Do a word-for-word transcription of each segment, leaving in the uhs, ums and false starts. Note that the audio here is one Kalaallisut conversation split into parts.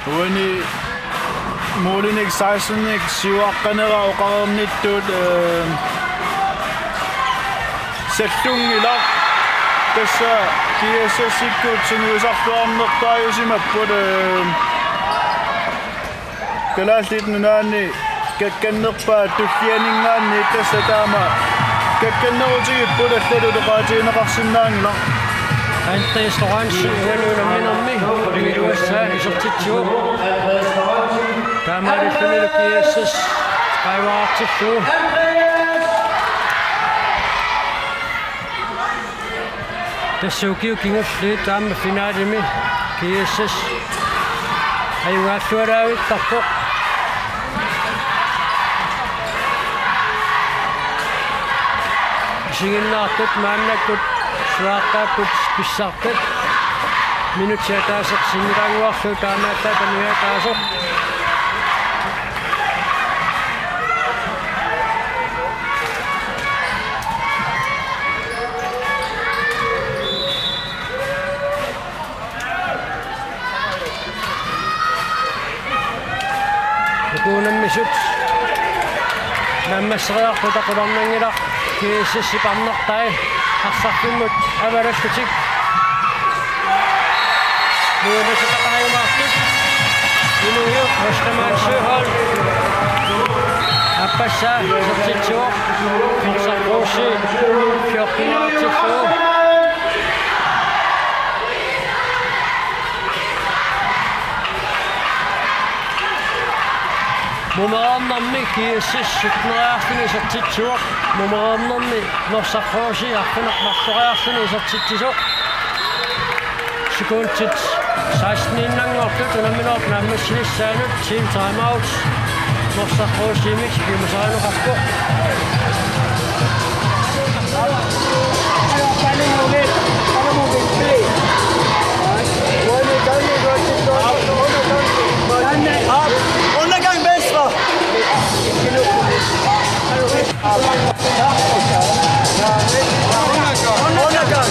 Uani målinik sekstenik siuaqqanera oqarnittut, eh, sallunngilaq. Tassa G S S-ikkut sungiusarluarnerpaajusimapput, eh, Kalaallit Nunaanni kakkannerpaat tullianinngaanniit tassa taama kakkannerutigipput, allatut oqaatigineqarsinnaanngilaq. Andreas Lorentzen uani unamminermi iluassaa isertitsivoq. Taamaalillunilu G S S qajuarartillugu. Tassa ukiut kingulliit aamma finalimi G S S ajugaallualaavittarpoq. Isiginnaartut maannakkut suaartaapput pissartat. Minutsit ataaseq sinnilaannguarlugu taamaallaat amigaataasoq. Uku unammisut naammasseriarpata qularnanngilaq G S S-ip arnartai arsarfimmut avalallutik. Nuannaartut. Inuuguq Ostermann Søholt. Aappassaa isertitsivoq. Norsaq Rose fjorten-iutillugu. Mumereernermi G S S sytteneriarluni isertitsivoq. Mumereernermi Norsaq Rose arfineq-marloriarluni isertitsisoq. Sekundit seksten-innanngortut unamminerup naammassinissaanut team timeout Norsaq Rose-imik piumasarineqarpoq. Undergang venstre. Undergang.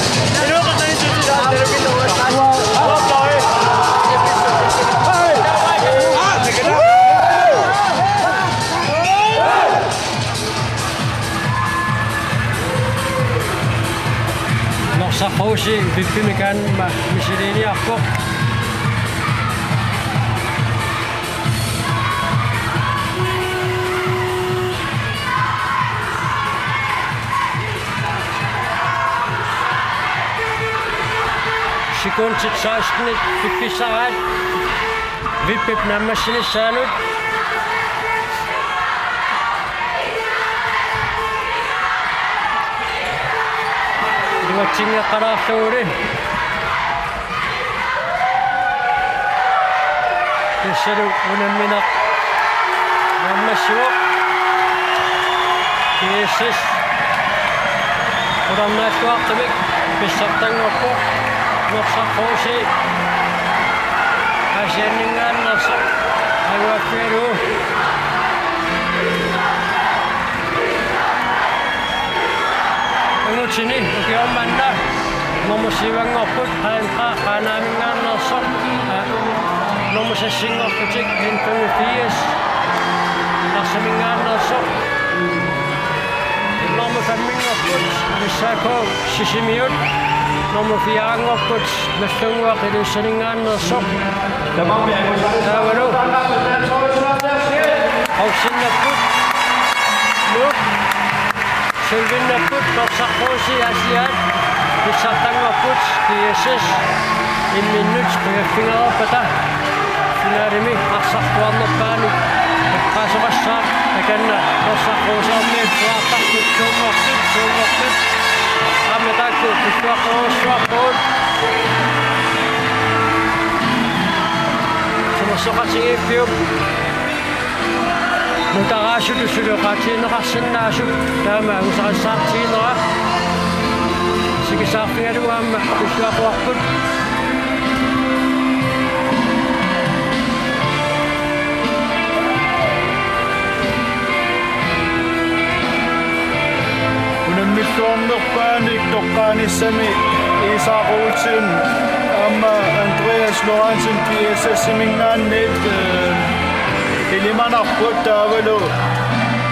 Norsaq Rose vippimik aamma misiliiniarpoq. Sekundit seksten-it piffissaraat vippip naammassinissaanut. Iluatsinngeqqalaarlugulu. Tassalu unammineq naammassivoq. G S S qularnaalluartumik pissartanngorpoq. Norsaq Rose Aasianninngaanneersoq ajugaaffigalugu. Angutini ukioq manna nummer syv-anngorput, Qaanqa-, Qaanaaminngaanneersoq, aa, nummer seks-inngorlutik, N femogfirs, Narsaminngaanneersoq. Nummer fem-inngorput, S A K Sisimiut, nummer fire-anngorput, Nagdlunguaq Ilulissaninngaanneersoq. Taavalu qaqsinnapput, Nuuk, sølvinnapput, Norsaq Rose Aasiaat, pissartanngorput, G S S, imminnut qujaffigereerpata finalemi arsartuarnerpaani eqqaasoqassaaq, takanna Norsaq Rose-ermiut suaartarput, suunngortut, suunngortut. Aamma taakku pilluaqqorujussuarpugut. Timersoqatigiippiuk nutaraasutut suli oqaatigineqarsinnaasut taama angusarissaartiginera. Sikisaarfigalugu aamma pilluaqquarput. Unammilluarnerpaanik toqqaanissami Isak Olsen aamma Andreas Lorentzen G S S-iminngaanniit, eh, ilimanarput taavalu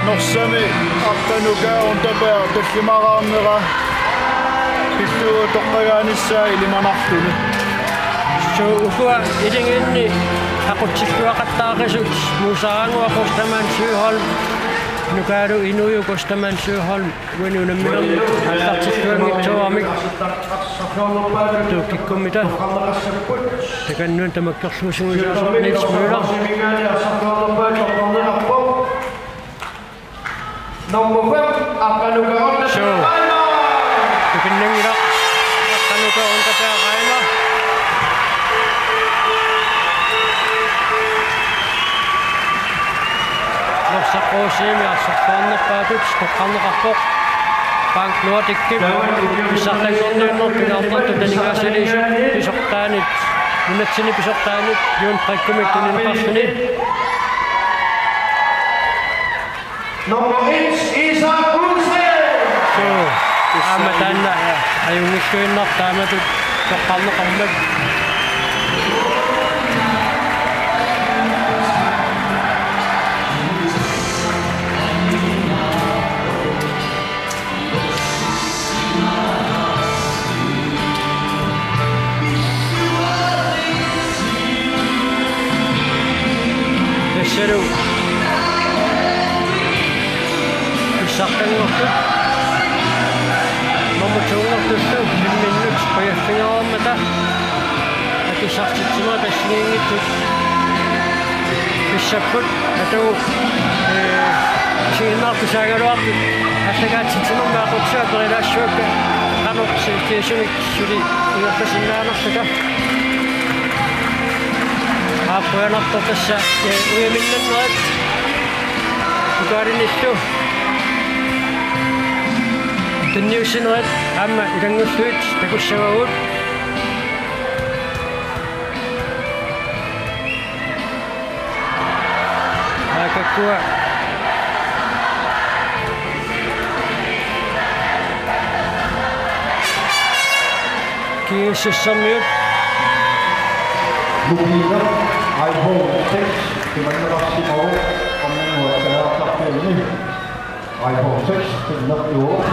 Norsami Aqqanuka Unterberg tallimaraarnera pillugu toqqagaanissaa ilimanarluni. Suu, ukua iligiinni aqutsilluaqattaaqisut Muusaraannguaq Ostermann Søholm, Nukaalu Inujuk Ostermann Søholm, uani unamminermi aallartilluanngitsoorami. Tuukikkummita takannuun tamakkerlugu sungiusoq Niels Møller. Nummer fem, Aqqanuka Unterberg. Suu. Tukinnanngilaq. Aqqanuka Unterberg Reimer. Norsaq Rosimi assersuarnerpaatut toqqarneqarpoq. Bank Nordicip pissartanngorniunnertut pingaarnertut aningaasaliisut pisortaanit, nunatsinni pisortaanit Jon Brækkumit tunineqarluni. Nummer et, Isak Olsen. Suu, aamma taanna ajunngilluinnartoq taamatut toqqarneqarmat. Tassalu pissartanngortut nummer to-nngortullu imminnut qujaffigereermata akissartitsimaat assigiinngitsut pissapput. Atu, eh, isiginnaartut saagaluartut aallakaatitsinermi aqutsisoq aperilaassuakka qanoq si-, siusumik suli ingerlasinnaanerluta. Aap, qujanartoq tassa, eh, ujaminnannerit ukaalinillu tunniussinerit aamma ilanngullugit takussavagut. Aakakkua G S S-ermiut. Mobiler, iPhone seks, kimanneqarsimavoq, qamannguaq tajaartarpianni. iPhone seks, qimmertuuvoq.